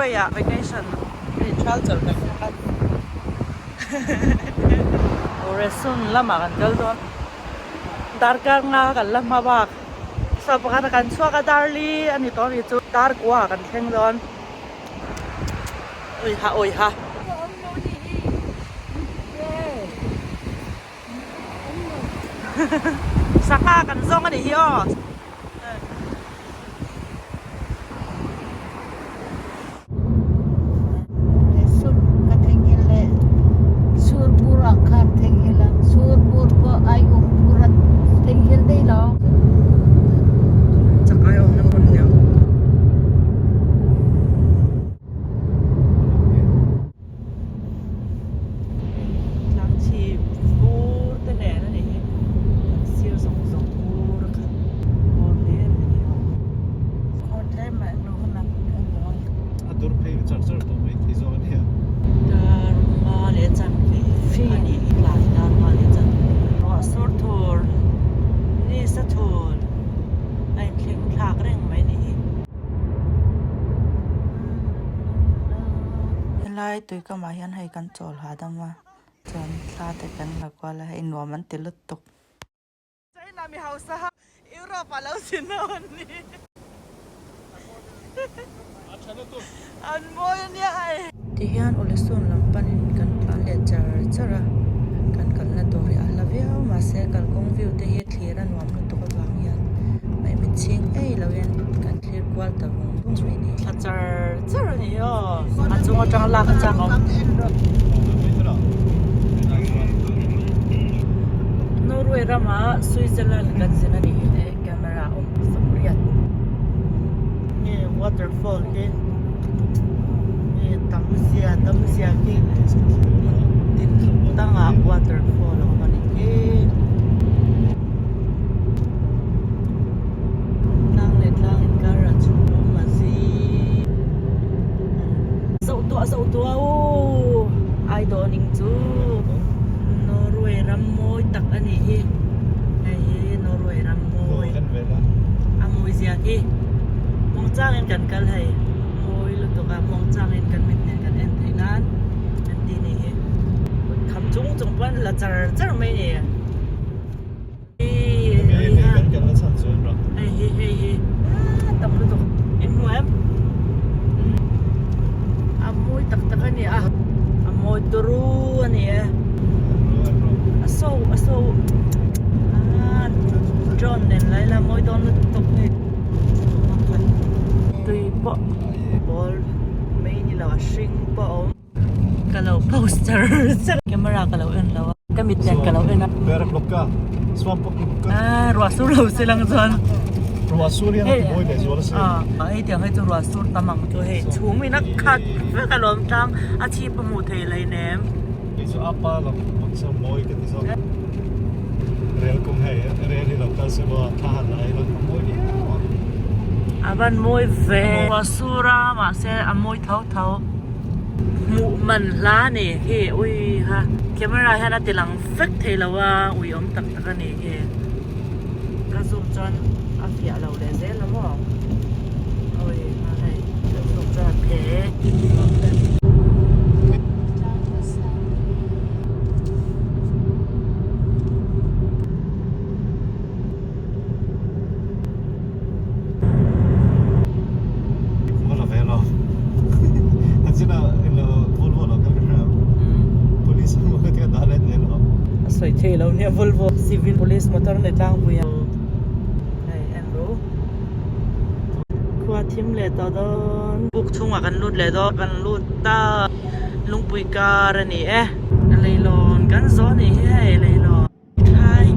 Norway ah vacation hei thal chawlh kan hmang a. Oresund lamah kan kal dawn. Darkar nga kan la hma bak. Saw pakhat a kan chhuak a dar li a ni tawh a ni chu dar kua ah kan thleng dawn. Awiha awiha. Sangha kan zawng a nih hi aw. Sun ka theihnghilh leh surbur ang khan theihnghilh ang surbur pawh ai um bur a theihnghilh daih lo. Chakai awmna hmun nia. Tlangchhip vur te nen a nih hi kan sir zawng zawng vur a khat bawr hle a ni aw. Khawr tlem a englo hun a a mawi. A dur phei char char tawh mai thei zawk a nia. Dar nga leh chanve a nih hi tlai dar nga leh chanve. Ruah sur thur ni sa thur a inthleng thlak reng mai a nih hi. Helai tuikamah hian hei kan chawl hahdam a chuan thla te kan la kual a hei nuam an ti lutuk. China mi hausa Europe ah lo zin ho an ni. An mawi a nia hei. Tihian Awlesawn lam panin kan tlan leh char char a, kan kalna tur hi a hla viau mahse kalkawng view te hi thlir a nuam lutuk avang hian hmeichhe chhing ei lo hian kan thlir kual ta vung vung mai ni. Thla char char a ni aw, a chung atanga lak a chak awm. Norway rama Switzerland kan zin a ni hi camera awm sawmriat nge waterfall hi nge tam zia tam zia khi tin dangah waterfall a awm a ni khi tlang leh tlang inkar ah chhum a zing zoh tuah zoh tuah aw ai dawn ing chu Norway ram mawi tak a nih hi hei hi Norway ram mawi a mawi zia khi muangchangin kan kal hei mawi lutuk a muangchangin kan mit nen kan en theih nan an ti nih hi kham chung chung pawn la char char mai a ni. Hei hi hei hi tam lutuk in hmu em a mawi tak tak a ni a a mawi turu a ni e a so a so drone nen lai la mawi dawn lutuk hei tui pawh ball mai ni lo a hring pawh a awm. Ka lo post char char camera ka lo en lo a ka mit nen ka lo en a ah ruah sur lo se lang chuan ruah sur hian a ti mawi leh zual a sin ah hei tiang hei chu ruah sur tam ang chu hei chhum in a khat vek a lawm tlang a chhip a hmuh thei lei nem hei chu a pa lam pawh chu mawi ka ti zawk rel kawng hei rel hi lo kal se maw thla han la ila a mawi viau ang a van mawi ve ruah sur a mahse a mawi tho tho. Hmuh man hla a ni khi ui ha camera hian a ti lang vek thei lo a ui awm tak tak a ni khi ka zoom chuan a fiah lo leh zel a maw ui ha hei ka zoom chuan a phe. Ka la ve lo. A china ilo Volvo lo kal ka hria. Police mo ka tia dalet le lo. A sawi thei lo nia Volvo civil police motor nei tlangpui a. Hei en ru. Khua thim leh tawh dawn. Buk chhungah kan lut leh dawn kan lut ta. Lungpui kar a ni e. Leilawn kan zawh a nih hi hei leilawn. Thlai.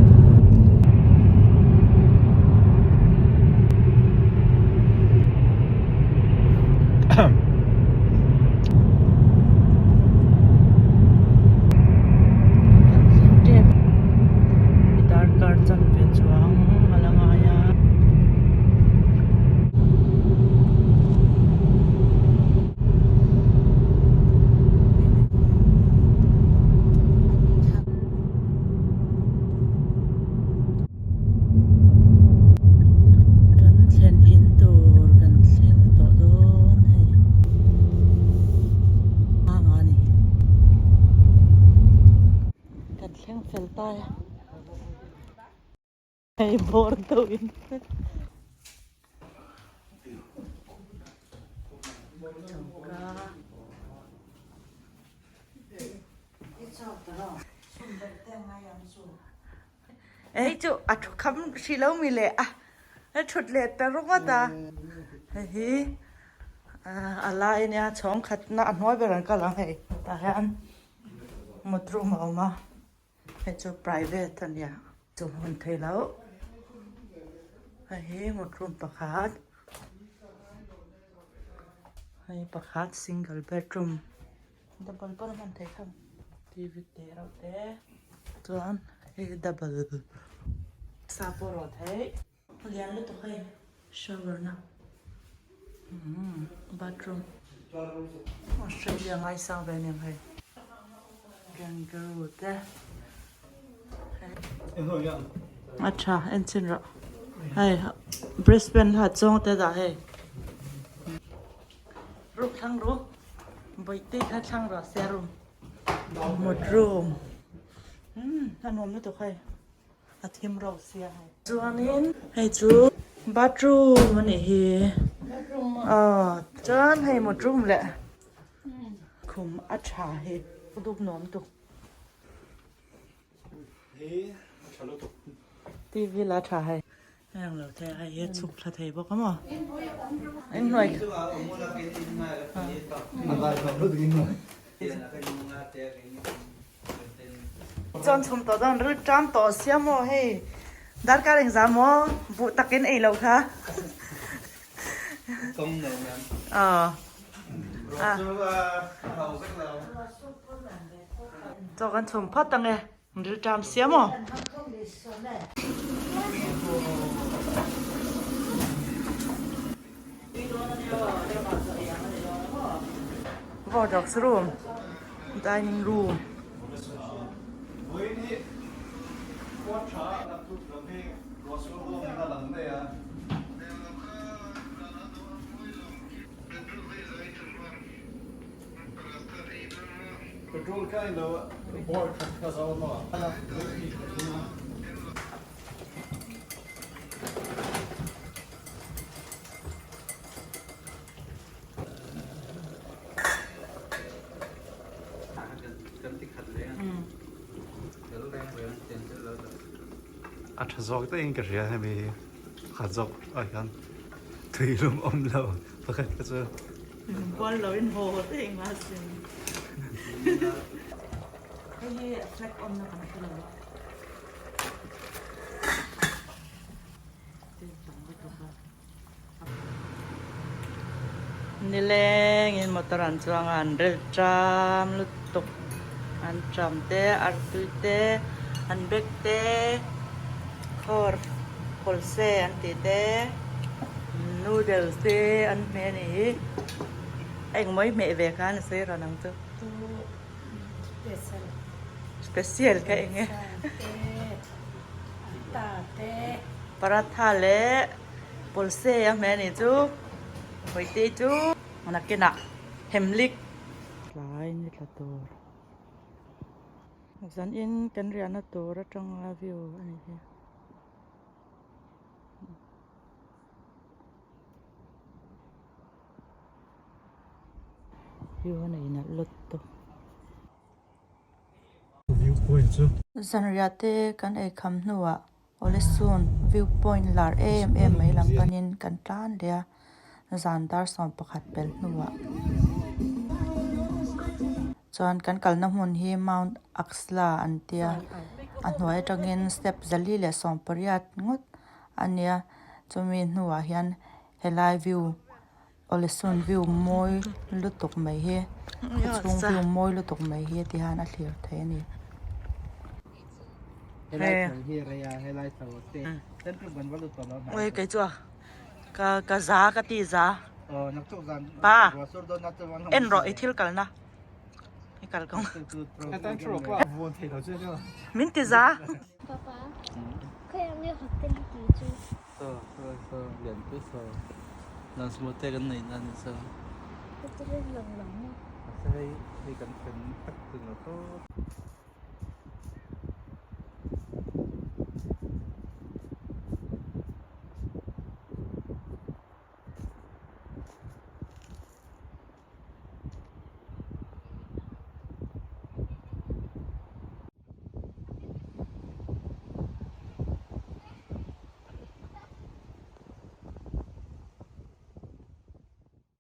Darkar chanve chuang a la ngai a. Hei bawr deuh in. Choka. Hei chu a thu kham hrih lo mi le a a thut leh ta ringawt a hei hi a lai ania chhawng khatna a hnuai ber an kal ang hei tah hian mut room a awm a hei chu private ania chu hmun theih loh hei hi mut room pakhat hei pakhat single bedroom. Double pawh a hman theih kha tv te reuh te chuan hei double sa pawh rawh theih lian lutuk hei shower na umm bathroom Australia ngaisang ve aniang hei kangaroo te a tha en chhin rawh hei Brisbane hlat zawng te dah hei. Ruk thlang ru bawihte kha thlang rawh se room mut room umm a nuam lutuk hei a thim reuh sia hei chuanin hei chu bathroom a nih hi aw chuan hei mut room leh khum a tha hi dup nuam lutuk. T_v la tha hei. Heng lo te hei hi a chhuk thla thei bawk a maw? Inhnuai Chuan chhum tawh dawn ril ṭam tawh sia maw hei darkar engzah maw buh takin ei loh kha. Aw. Chaw kan chhum phawt ang e. Ril ṭam sia maw? Vawrdawks room, dining room. Petrol kha in lo board kha kha zo maw A tha zawk daihin ka hria hemi khat zawk ah hian tui lum awm lo pakhat kha chu. Kual lo in haw haw te eng a sin. Hei hi flag on na kan hre lo a. Nileng in motor an chuang a an rel tram lutuk an tram te artui te an bag te khawr kawlse an tih te. Noodles te an hmeh a nih hi a engmaw i hmeh ve khan a sawi rawn ang chu special ka eng e paratha leh pawlse a hmeh a nih chu hawite chu nakinah hemlik tlai ni tla tur zanin kan riahna tur atanga view a ni hi. View a nei nalh lut tawp. View point chu. Zanriah te kan ei kham hnuah Awlesun view point lar em em mai lam panin kan tlan leh a, zan dar 11 pel hnuah chuan kan kalna hmun hi Mount Aksla an tia a hnuai atangin step 418 ngawt a nia chumi hnuah hian helai view Awlesun view mawi lutuk mai hi khawchhung view mawi lutuk mai hi ti hian a thlir thei a ni. Ka ka za ka ti za pa en rawh i thil kalna i kal kawng min ti za.